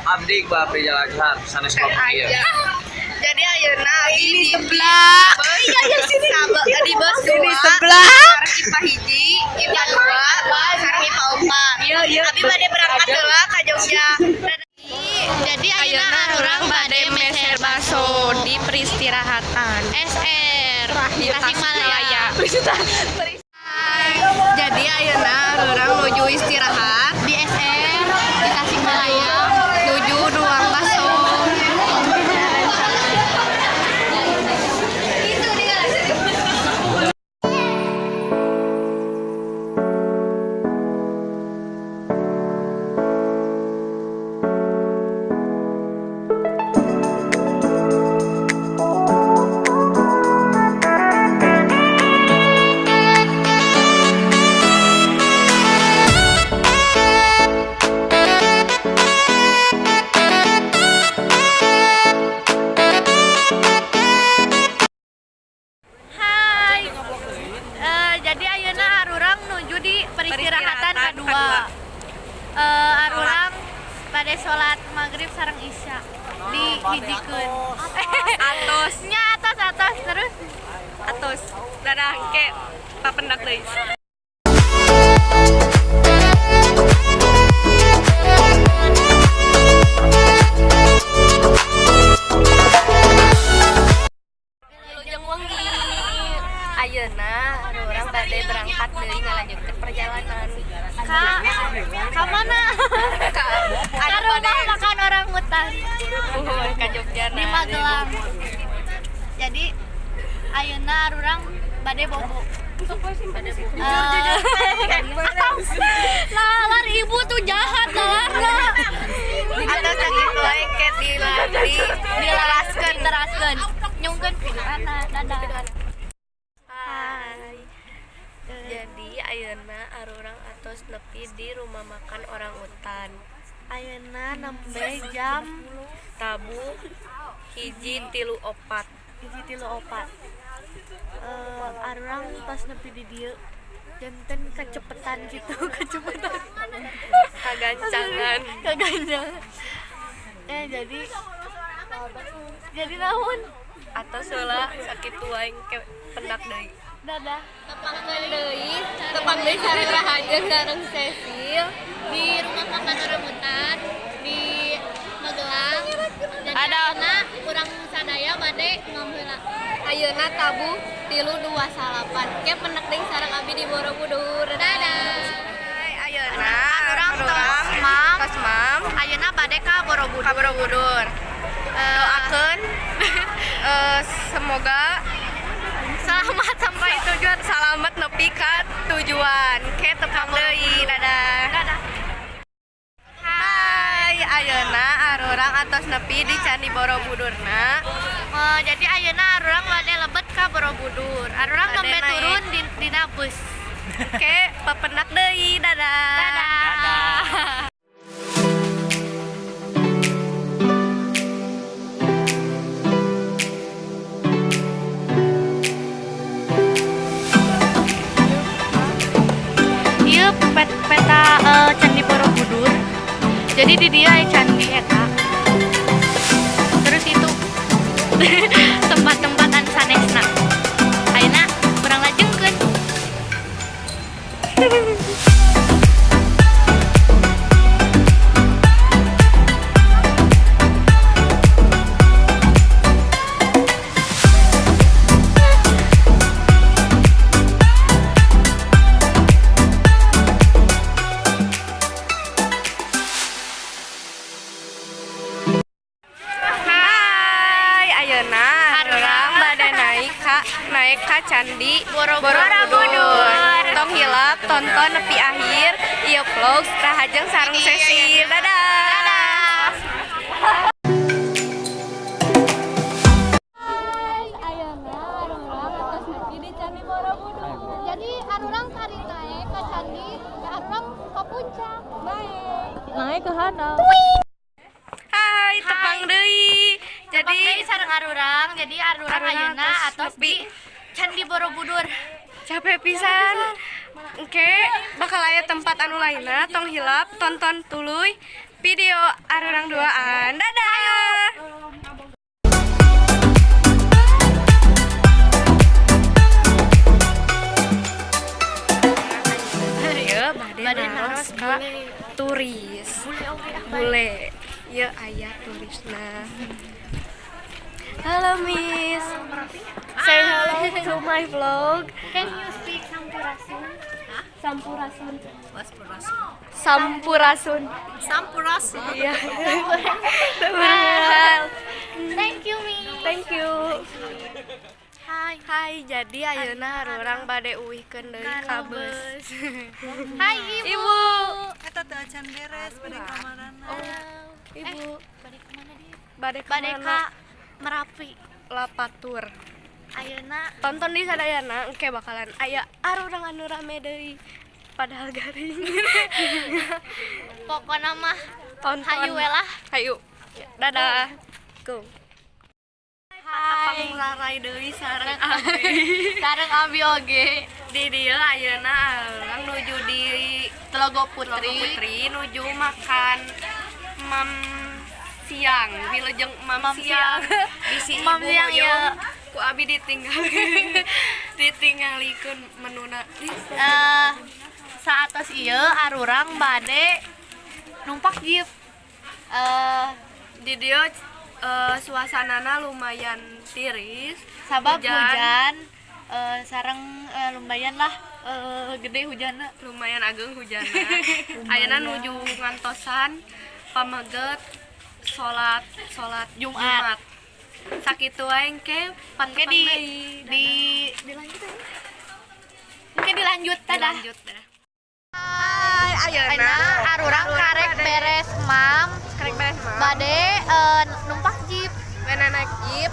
Abdi Iqbal Rizal Azhar, sanes kelompok ieu. Jadi ayeuna Ini sebelah. Iya, ya sini. Di bus Ini 2. sebelah. Sareng IPA 1, IPA 2, sareng IPA 4. Iya. Abi bade berangkat heula ka Jogja. Jadi ayeuna arurang bade meser baso di peristirahatan SR di Tasikmalaya. Jadi ayeuna arurang nuju istirahat Di SR di Tasikmalaya. Nuju ruang baso. Hai. Jadi ayeuna arurang nuju di peristirahatan Peristirahatan kedua. kedua. Arurang pada sholat maghrib sareng isya di hijikeun. Atos. Nya atos atos terus. Atos. Dadah ke papendak deui. Wilujeng wengi. Ayeuna urang bade berangkat deui ngalanjutkeun perjalanan. Ka mana? Ka Ka anu rumah bade makan orang hutan Nuhun ka Jogja di Magelang. Jadi ayeuna arurang bade bobo. Jujur. Lalar ibu tuh jahat lalar. Atau sakitu wae ke di diteraskeun. Diteraskeun. Nyungkeun videona. Dadah. Hai. Jadi ayeuna arurang atos nepi di rumah makan orang utan. Ayeuna nembe jam Tabu 1.34. 1.34. Arurang pas nepi di dieu janten kecepetan gitu, kecepetan. Kagancangan. Kaganjang. Jadi naon? Atos heula sakitu wae ke pendak deui. Dadah. Tepang deui sareng Rahajeng sareng Cecil. Di rumah makan orang hutan di Magelang. Jadi Ada. ayeuna urang sadaya bade ngomong. Ayeuna tabuh 3.29. Ke pendak deui sareng abi di Borobudur. Dadah. Hai, ayeuna Arurang tos mam. Tos mam Ayeuna bade ka Borobudur. ka Borobudur. Doakeun semoga Selamat sampai tujuan. Selamat nepi ka tujuan. Ke tepang deui. Dadah. Dadah. Hai, ayeuna arurang atos nepi di Candi Borobudurna. Jadi ayeuna arurang bade lebet ka Borobudur. Arurang Bade nembe naik. Turun di dina bus. Ke pepenak deui. Dadah. Dadah. Ieu peta Candi Borobudur. Jadi di dia aya candi eta. Terus itu tempat-tempat anu sanesna. Ayeuna urang lajengkeun. Hai, ayeuna arurang bade naik ka Candi Borobudur. Tong hilap tonton nepi akhir ieu vlog Rahajeng sareng Cecil. Dadah. Dadah. Ayeuna arurang atos nepi di Candi Borobudur. Jadi arurang kari naik ke candi, arurang ke puncak. Naik. Naik ke handap. Hai, tepang deui. Jadi Jadi sareng arurang, jadi arurang Arurang ayeuna atos atos nepi. di Candi Borobudur. Capek pisan. Oke, bakal aya tempat anu lainna, tong hilap tonton tuluy. Video arurang duaan. Dadah. Ieu bade naros ka turis. Bule. Ieu aya turisna. Halo, Miss. Say hello to my vlog. Can you speak Sampurasun? Sampurasun. Sampurasun. Sampurasun. Iya. Sampurasun. Thank you, Miss. Thank you. Hai. Hai, jadi ayeuna urang bade uihkeun deui ka beus. Hai, Ibu. Ibu. Eta teu acan beres bade ka marana. Ibu, Bade kemana dia? Bade Bade kemana? ka Merapi. Lapatur. Ayeuna Tonton di sadayana, engke bakalan aya arurang anu rame deui. Padahal garing. Pokokna mah Tonton. Hayu we lah. Hayu. Dadah. Go. Hai. Panglaray deui sareng abi. Sareng abi oge. Di dieu ayeuna urang nuju di Telaga Telaga Putri. Putri, nuju makan mam siang, wilujeng mam Mam siang. siang. Bisi Mam ibu siang, hoyong, iya. Ku abi ditinggal ditinggalikeun menuna. Saatos ieu arurang bade numpak jeep. Di dieu suasanana lumayan tiris. Sabab hujan, sareng lumayan lah, gede hujanna. Lumayan ageng hujanna. Ayeuna nuju ngantosan pameget salat salat Jumat. Jumat. Sakitu wae, engke Engke di di dilanjut aja. Engke dilanjut, dadah. Dilanjut dah. Hai, Ayeuna arurang karek beres mam, karek beres mam. Bade numpak jeep. Bade naik jeep,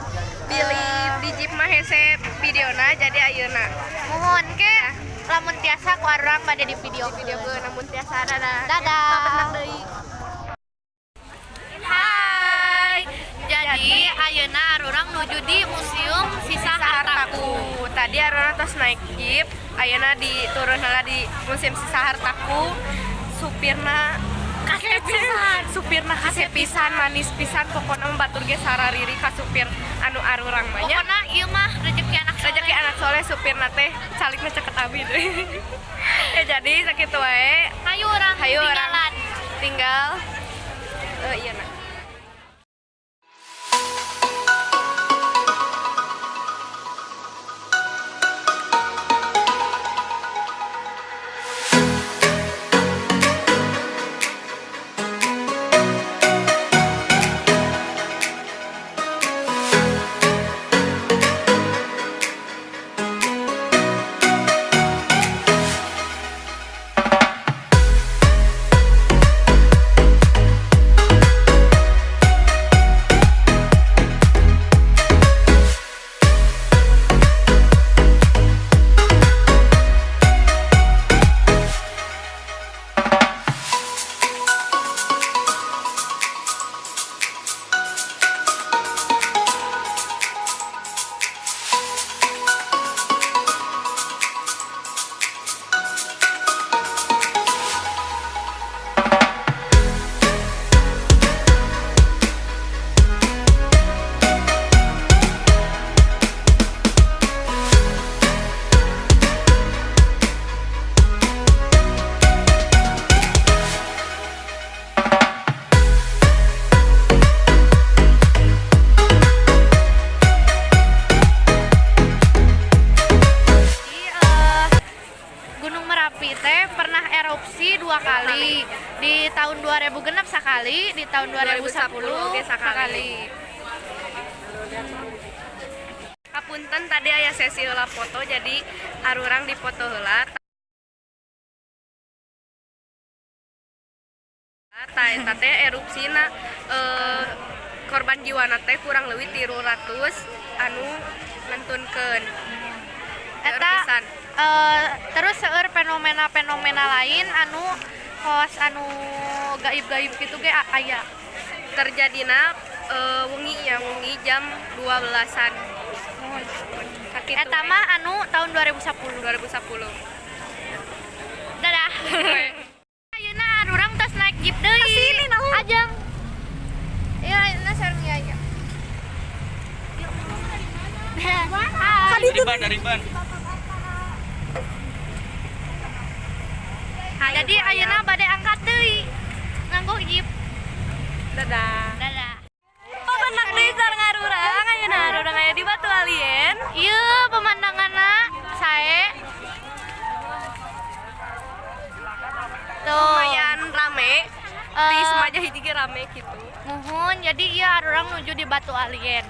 bilih di jeep mah hese videona, jadi ayeuna. Mohon ke lamun tiasa ku arurang bade di video. Video ke lamun tiasa, dadah. Dadah. Papendak deui. Hai. Jadi ayeuna arurang nuju di Museum Sisa Hartaku. Tadi arurang tos naik jeep, ayeuna diturun heula di Museum Sisa Hartaku. Supirna Kasep pisan. Supirna kasep pisan, manis pisan, pokokna mah batur ge sarariri ka supir anu arurang mah nya. Pokokna ieu mah rezeki anak soleh. Rezeki anak soleh, supirna teh calikna caket abi deui. Ya, jadi sakitu wae. Hayu urang Hayu urang. tinggalan. Tinggal iya nak. Jadi, Gunung Merapi teh pernah erupsi dua kali. Di tahun 2006 sekali, di tahun 2010 2010 oge sakali. sekali. Kapunten, tadi aya sesi heula foto, jadi arurang dipoto heula. Tah, eta teh erupsina korban jiwana teh kurang lebih 300 anu nentunkeun. Seueur Eta pisan. Terus seueur fenomena-fenomena lain anu kos anu gaib-gaib gitu ge aya. Terjadina wengi ya, wengi jam 12-an. Sakitu Eta we. mah anu tahun 2010. 2010. Dadah. Ayeuna arurang tos naik jeep deui. Dari ban, dari ban. Jadi ayeuna bade angkat deui. Nganggo jeep. Dadah. Dadah. Pemenang deui sareng arurang, ayeuna arurang aya di Batu Alien. Ieu pemandanganna sae. Tuh. Lumayan rame. Di Semaja hiji ge rame gitu. Muhun, jadi ieu arurang nuju di Batu Alien.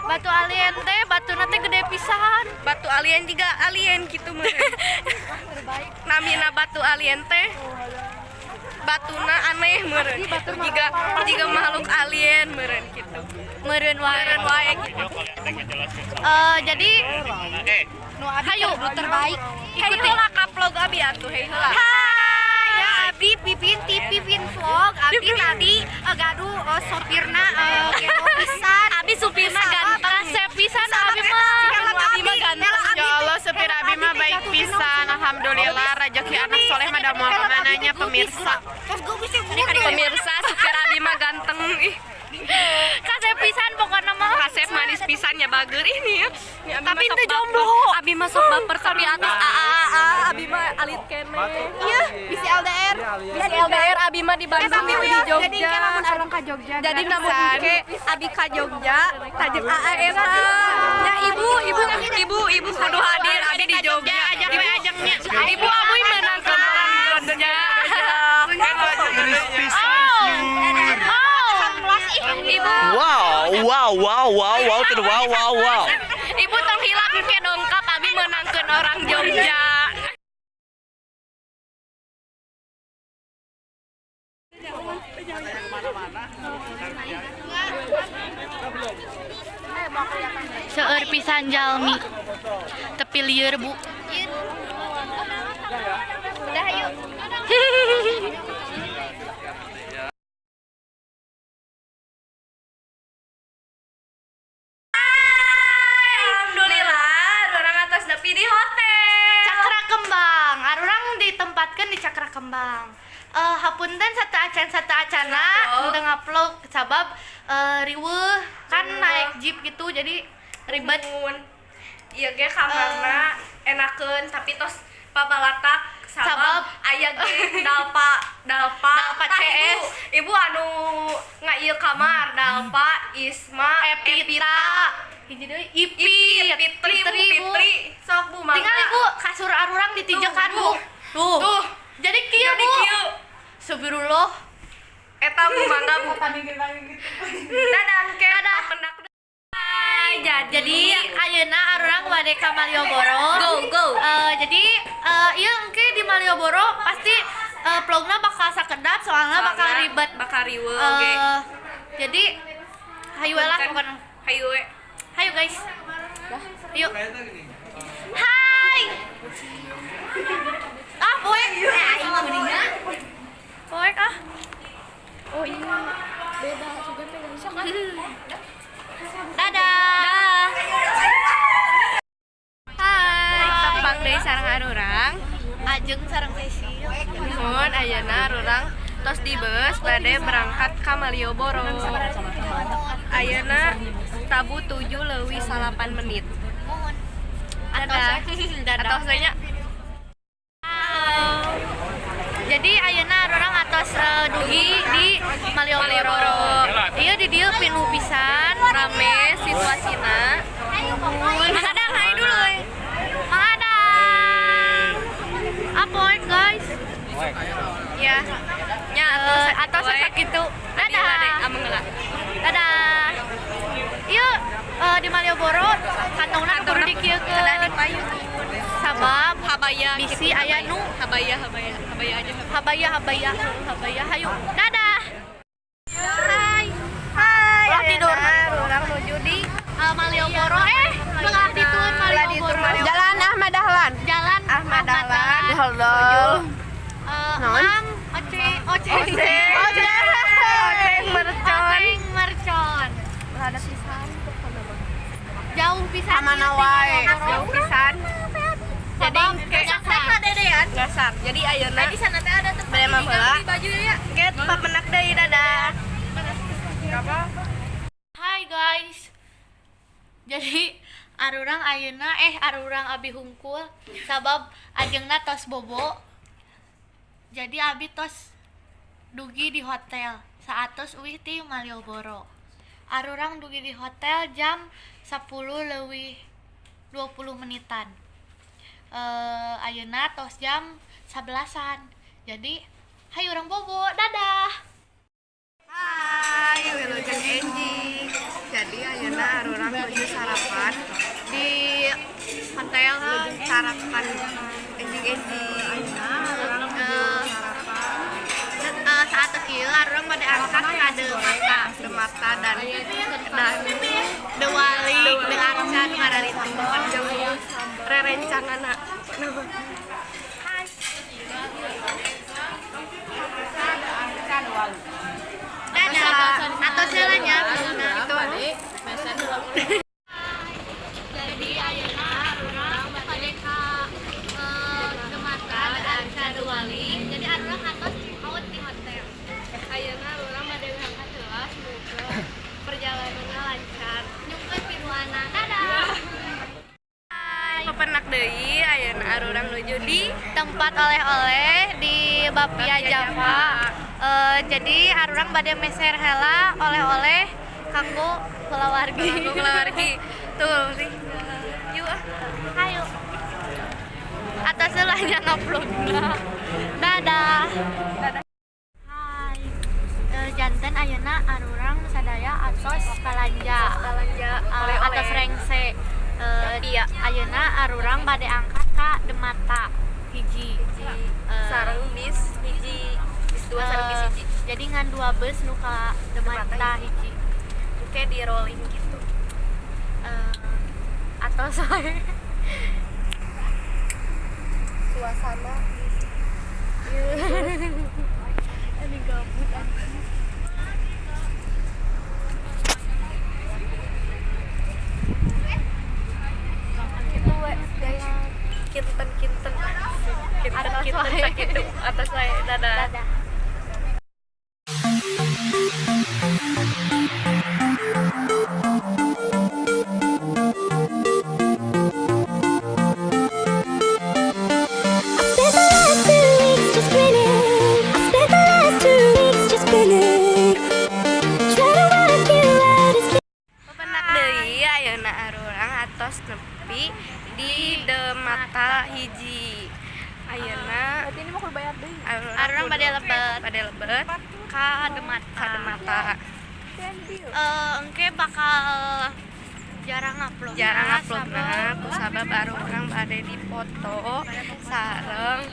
Batu Alien teh batuna teh gede pisan. Batu alien juga alien gitu meureun. Namina batu alien teh batuna aneh meureun gitu. Jiga jiga makhluk alien meureun gitu. Meureun wae. Meureun wae gitu. Jadi hayu terbaik. Hei ikuti. heula ka vlog abi atuh, hei heula. Hai, ya abdi Pipin ti Pipin vlog. Abdi tadi gaduh sopirna gelo pisan. Abi supirna ganteng. Kasep pisan abi mah. Abi mah ganteng. Ya Allah, supir abi mah baik pisan. Alhamdulillah, rezeki anak soleh mah da moal kamananya, pemirsa. Pemirsa, supir abi mah ganteng ih. Kasep pisan pokokna mah. Kasep manis pisan ya, bager ini ya. Ini abi Tapi mah sok teu jomblo. baper. Abi mah sok baper tapi atas a a a abi mah alit keneh. Iya, bisi LDR. Bisi LDR abi mah di Bandung, di Jogja. Jadi engke lamun arang ka Jogja. Jadi namun engke abi ka Jogja, tajem AA eta. Ya ibu, ibu, ibu, ibu kudu hadir abi di Jogja. Ajak we ajangnya. Ibu abi menang ke orang Jogja. Ibu, Wow, wow, wow, wow, wow, tidak wow, wow, wow. ibu tong hilap engke dongkap abi menangkeun orang Jogja. Seueur pisan jalmi. Tepi lieur, Bu. Udah yuk. Alhamdulillah, urang atos nepi di hotel. Cakra Kembang. Arurang ditempatkan di Cakra Kembang. Hapunten satu acan satu acana Upload. untuk ngupload sabab riweuh kan naik jeep gitu, jadi ribet. Mun. Iya ge kamarna enakeun, tapi tos pabalatak sabab Sabab. aya ge dalpa dalpa Dalpa Tah, CS. Ibu, ibu anu nga ieu kamar Dalpa Isma Epita, hiji deui Ipit, Ipit, Fitri, Bu, Bu. Fitri sok Bu mangga. Tinggal ibu kasur arurang ditijekan, Tuh, Bu. Tuh. Tuh. Jadi kieu, Jadi Bu. kieu. Astagfirullah. Eta Bu mangga Bu. Dadah engke. Dadah. Pendak. Jadi ayeuna arurang bade ka Malioboro. Go, go. Jadi ieu engke di Malioboro pasti vlogna bakal sakedap soalnya bakal Soalna ribet. Bakal riweuh oge. Jadi hayu we lah pokoknya. Hayu we. Hayu guys. Yuk. Hai. Ah, poek. Poek ah. Oh iya. Beda sugan teh bisa kan. Dadah. Hai, tepang deui sareng arurang. Ajeng sareng Cecil. Nuhun, ayeuna arurang tos di bus bade berangkat ka Malioboro. Ayeuna tabuh 7.09. Mohon. Dadah. Dadah. Atos nya. Jadi ayeuna arurang atos dugi di Malioboro. Malioboro. Iya di dieu pinuh pisan. Rame situasina. Mang Adang, hai dulu. Mang Adang. Apa guys? Ya. Nya Atos sakitu. Dadah. Dadah. Ameng lah. Dadah. Iya di Malioboro kantongna kudu dikieukeun. Kedah dipayun. Sabab Habaya bisi gitu, aya nu habaya habaya habaya aja. Habaya habaya habaya hayu. Dadah. Hai. Hai. Ulah tidur. Urang nuju di Malioboro belah ditur Malioboro. Jalan Ahmad Dahlan. Jalan Ahmad Dahlan. Dahlan. Mang Oce Oce Oce. Oceng mercon. Oceng mercon. Ada pisan. Jauh pisan. Kamana ieu teh wae. Malioboro. Jauh pisan. Jadi Sabab kayak ngasar. Jadi ayeuna di sana teh ada tempat bade mah heula. baju ya. Get papenak deui, dadah. Hai guys. Jadi Arurang ayeuna arurang abi hungkul sabab ajengna tos bobo. Jadi abi tos dugi di hotel saatos uih ti Malioboro. Arurang dugi di hotel jam 10 leuwih 20 menitan. Ayeuna tos jam 11-an. Jadi hayu urang bobo, dadah. Hai, wilujeng enjing. Jadi ayeuna arurang nuju sarapan Di hotel. Sarapan enjing-enjing. Saat ieu arurang bade angkat ka De Mata. De Mata dan De Wali, De Arca nu ngararitu. Rerencanganna. Dadah. Atau heula nya. Itu. Jadi ayeuna arurang bade ka De Mata, De Arca, De Wali. Jadi arurang atos check out di hotel. Ayeuna urang bade ngangkat heula, semoga perjalanannya lancar. Nyungkeun piruana. Dadah. Pepenak deui, ayeuna arurang nuju di Tempat oleh-oleh di Bapia Bapia Java. Java. Jadi arurang bade meser heula oleh-oleh kanggo kulawargi. Kanggo kulawargi. Tuh, sih. Yuk ah. Ayo. Atos heula nya nguploadna. Dadah. Hai. Janten ayeuna arurang sadaya atos balanja. Balanja Atos oleh-oleh. rengse. Iya. Ayeuna arurang bade angkat ka De Mata hiji. Sareng bis hiji, bis dua sareng bis hiji. Jadi ngan dua bus nu ka Demata De Mata hiji. Kayak di rolling gitu. Atau saya Suasana. Ini gabut. Itu we guys, kinten kinten kinten Atos kinten wae. Sakitu atos wae, dadah. Dadah. I spent the last 2 weeks just grinning. I spent the last 2 weeks just grinning. Trying to work you out is Pepenak deui, ayeuna arurang atos nepi di De Mata hiji. Ayeuna Berarti ini mau bayar deui. Arurang bade lebet. Bade lebet Ka De Mata. Ka De Mata. Engke bakal jarang ngupload. Jarang upload nah ku sabab arurang bade dipoto sareng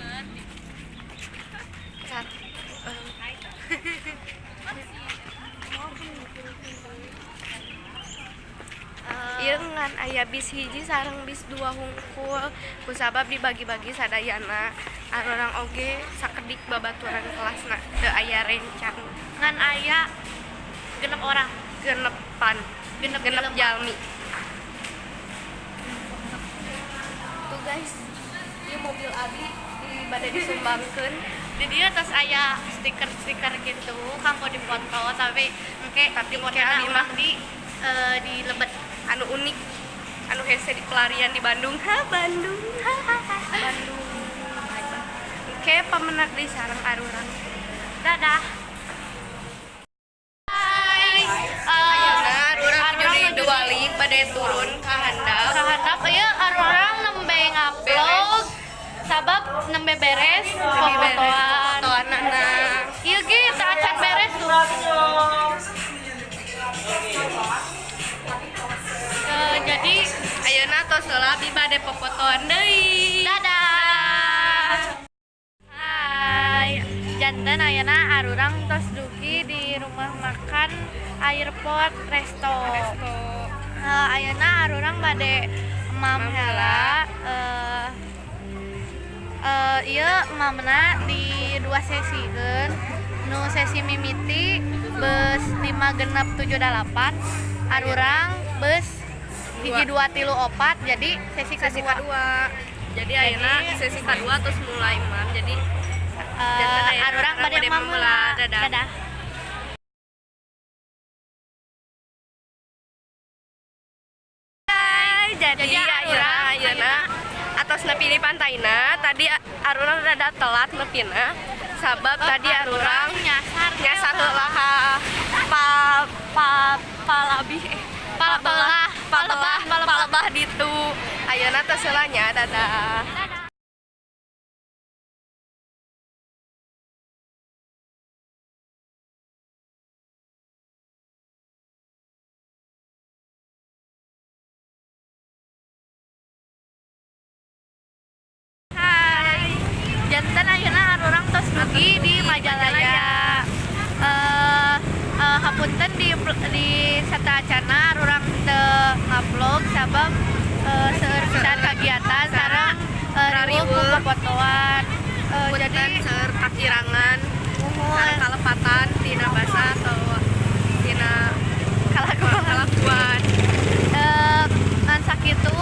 Ieu ngan aya bis hiji sareng bis dua hungkul ku sabab dibagi-bagi sadayana. Arurang oge sakedik babaturan kelasna, teu aya rencang. Ngan aya 6 orang. Genepan. Genep genep jelema. Jalmi tuh guys, ieu mobil abi di bade disumbangkeun. Di dieu tos aya stiker-stiker gitu kanggo dipoto, tapi engke Tapi di engke abi mah di lebet. Anu unik, anu hese di pelarian di Bandung. Ha, Bandung, Bandung. Oke, pemenak di sareng arurang. Dadah. Hai. Ayeuna arurang nuju di Dewali, bade turun ka handap. Ka handap. Ieu arurang nembe ngupload sabab nembe beres Nembe beres fotoan. Fotoanana. Ieu ge teu acan beres tuh. Jadi ayeuna tos heula, abi bade popotoan deui. Dadah. Hai. Janten ayeuna arurang tos dugi di rumah makan Airport Resto. Resto. Ayeuna arurang bade emam heula. Ieu emamna di dua sesi kan. Nu sesi mimiti bus 5 genep 78, arurang bus hiji dua tilu opat, jadi sesi Sesi kedua. kedua. Jadi ayeuna sesi kedua terus mulai emam. Jadi janten ayeuna arurang bade bade emam emam heula. heula. Dadah. Dadah. Hai, jadi Ini pantaina tadi arurang rada telat nepina sabab tadi arurang nyasar. Nyasar heula ka pa pa palabih eh Palebah. Palebah, palebah ditu. Ayeuna tos heula nya, dadah. Dadah. Hai. Janten ayeuna arurang tos dugi di Majalaya. Eh eh, hapunten di sateuacana arurang teu ngupload sabab seueur pisan kagiatan sareng riweuh ku popotoan. Punten Jadi seueur kakirangan muhun. Sareng kalepatan tina basa atau tina kalakuan. Kalakuan. Ngan sakitu.